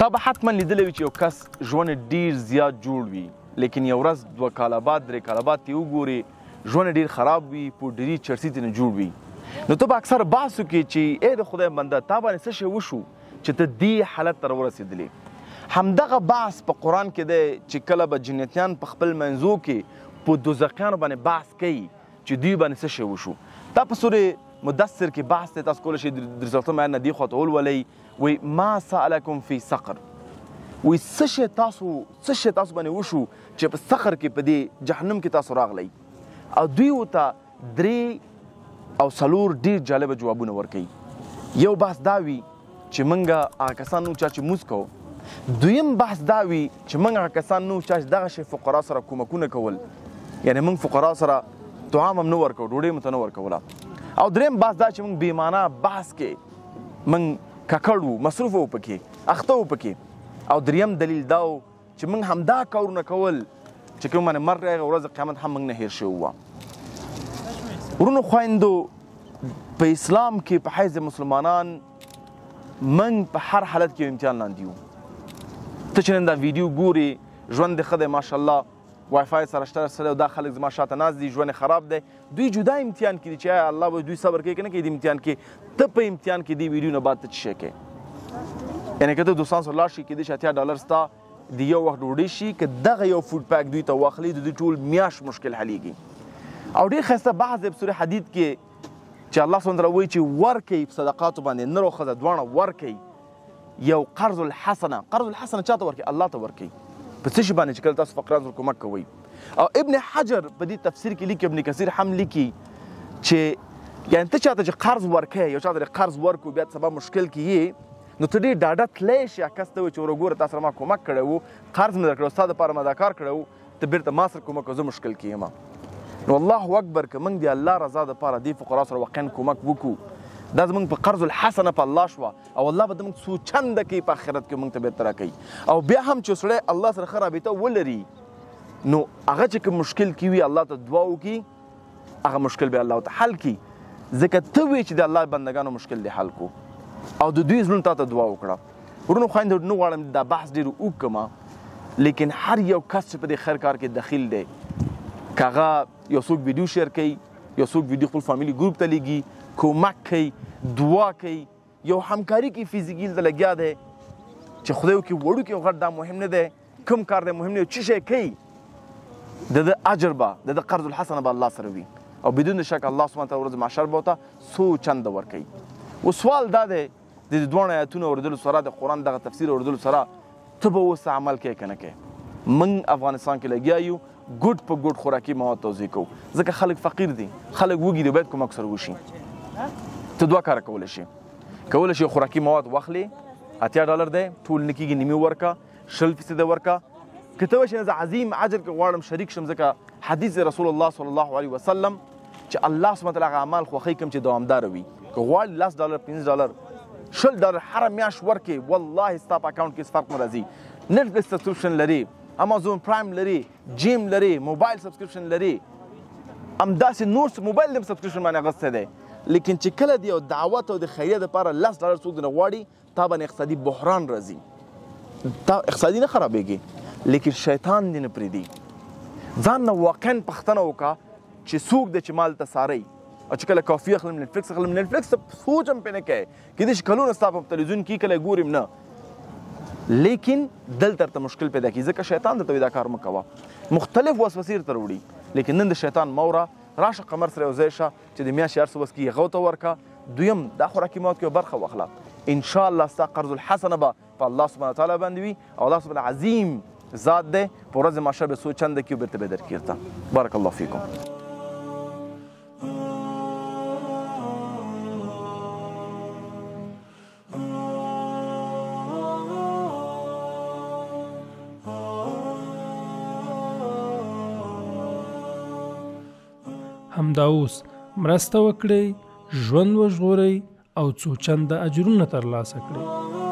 تا به حتما لیدلی وي چې یو کس ژوند ډیر زیات جوړ وي، لیکن یو ورځ 2 کاله بعد 3 کاله بعد ته وګوري ژوند ډیر خراب وي، پوډري چرسي ترې نه جوړ وي. نو ته به اکثر بحث وکړې چې ای د خدای بنده، تا باندې څه شی وشو چې ته دې حالت ته راورسېدلې؟ همدغه بحث په قرآن کې دی چې کله به جنتیان په خپل منځو کې په دوزخیانو باندې بحث کوي چې دوی باندې څه شی وشو. تا په سورې مدثر کې بحث دی، تاسو کولی شئ 43 آیت نه دې خوا ته ولولئ. وایي ما سألکم فی سقر، وایي څه شی تاسو باندې وشو چې په سقر کې په دې جهنم کې تاسو راغلئ؟ او دوی ورته 3 او 4 ډېر جالبه جوابونه ورکوي. یو بحث دا وي چې موږ هغه کسان نو چا چې مونځ کوو. دویم بحث دا وي چې موږ هغه کسان نو چا چې دغه شی فقرا سره کومکونه کول، یعنې موږ فقرا سره طعام هم نه ورکوو، ډوډۍ مو ته نه ورکوله. او دریم بحث دا چې موږ بې معنا بحث کې موږ ککړ وو، مصروف وو پکې، اخته وو پکې. او دریم دلیل دا و چې موږ همدا کارونه کول چې کوم باندې مرګ راغی، ورځ قیامت هم موږ نه هېر شوي وو. ورونو خویندو، په اسلام کې په حیث مسلمانان موږ په هر حالت کې امتحان لاندې یو. ته چې نن دا ویډیو ګورې، ژوند دې ښه دی ماشاءالله، وای فای سره شته سره، او دا خلک زما شاته ناست دي، ژوند خراب دی، دوی جدا امتحان کې دي چې آیا الله به دوی صبر کوي که نه کوي دې امتحان کې. ته په امتحان کې دې ویډیو نه بعد ته څه شی کوې؟ یعنې که ته دوستان سره لاړ شي، کېدای شي $80 ستا د یو وخت ډوډۍ شي، که دغه یو food pack دوی ته واخلي، د دوی ټول میاشت مشکل حلیږي. او ډېر ښایسته بحث دی په سورې حدید کې چې الله سبحانه وتعالی وایي چې ورکوي په صدقاتو باندې، نر او ښځه دواړه ورکوي. یو قرض الحسنه، قرض الحسنه چا ته ورکوي؟ الله ته ورکوي. په څه شي باندې چې کله تاسو فقیران سره کومک کوئ. او ابن حجر په دې تفسیر کې لیکي، ابن کثیر هم لیکي چې یعنې ته چاته چې قرض ورکوې، یو چاته قرض ورکړو بیا سبا مشکل کې یې، نو ته ډېر ډاډه تللی شې، هغه کس ته وایي چې وروره ګوره تا سره ما کومک کړی و، قرض مې درکړی و، ستا دپاره ما دا کار کړی و، ته بېرته ما سره کومک کړه، زه مشکل کې یم. نو الله اکبر، که موږ د الله رضا دپاره دې فقرا سره واقعا کومک وکړو، دا زموږ په قرض الحسنه په الله شوه، او الله به زموږ څو چنده کوي په آخرت کې موږ ته بېرته راکوي. او بیا هم چې سړی الله سره ښه رابطه ولري، نو هغه چې کوم مشکل کې وي الله ته دعا وکړي، هغه مشکل به الله ته حل کړي. ځکه ته وې چې د الله بندګانو مشکل دې حل کړو او د دوی زړونو تا ته دعا وکړه. ورونو خویندو، نه غواړم دا بحث ډېر اوږد کړم، لیکن هر یو کس چې په دې خیر کار کې دخیل دی، که هغه یو څوک ویډیو share کوي، یو څوک ویډیو خپل family group ته لیږي، کومک کوي، دعا کوي، یو همکاري کوي، فزیکي دلته لګیا دی چې خدای وکړي وړوکی او غټ دا مهم نه دی، کوم کار دی مهم نه دی، څه شی کوي، د ده اجر به، د ده قرض الحسنه به الله سره وي، او بدون شک الله سبحانه وتعالی ورځ محشر به ورته څو چنده ورکوي. و سوال دا دی، د دې دواړو آیتونو اورېدلو سره، د قرآن دغه تفسیر اورېدلو سره، ته به اوس عمل کوې که نه کوې؟ موږ افغانستان کې لګیا یو، ګوټ په ګوټ خوراکي مواد توزیع کوو، ځکه خلک فقیر دي، خلک وږي دي، باید کومک سره وشي. ته دوه کاره کولی شې، کولی شې خوراکي مواد واخلې، $80 دی، ټول نه کېږي، نیمې ورکه، 20% ورکه. که ته وایې زه عظیم اجر کې غواړم شریک شم، ځکه حدیث رسول الله صلی الله علیه وسلم چې الله سبحانه وتعالی هغه اعمال خوښوي کوم چې دوامداره وي. که غواړې $10، $5، $20 هره میاشت ورکړې، والله ستا په account کې هېڅ فرق نه راځي. Netflix subscription لري، Amazon Prime لري، gym لري، mobile subscription لري، همداسې نور څه موبایل دې هم subscription باندې اخیستی دی، لیکن چې کله د یو دعوت او د خیریه دپاره $10 څوک درنه غواړي، تا باندې اقتصادي بحران راځي، تا اقتصادي نه خرابېږي، لیکن شیطان دې نه پرېږدي. ځان نه واقعا پوښتنه وکړه چې څوک دی چې مال ته څاري، او چې کله کافي اخلم، Netflix اخلم، Netflix ته سوچ هم پرې نه کوې، کېدای شي کلونه ستا په تلویزیون کې کله یې ګورم نه، لیکن دلته درته مشکل پیدا کېږي، ځکه شیطان درته وایي دا کار مه کوه، مختلف وسوسې درته راوړي. لیکن نن د شیطان مه وره، راشه قمر سره یو ځای شه چې د میاشتې هر څه وس کېږي هغه ورته ورکړه. دویم، دا خوراکي مواد کې یوه برخه واخله، انشاءالله ستا قرض الحسنه به په الله سبحانه وتعالی باندې وي، او الله سبحانه عظیم ذات دی، په ورځ محشر به څو چنده کړي او بېرته به یې درکړي درته. بارک الله فیکم. همدا اوس مرسته وکړئ، ژوند وژغورئ او څو چنده اجرونه ترلاسه کړئ.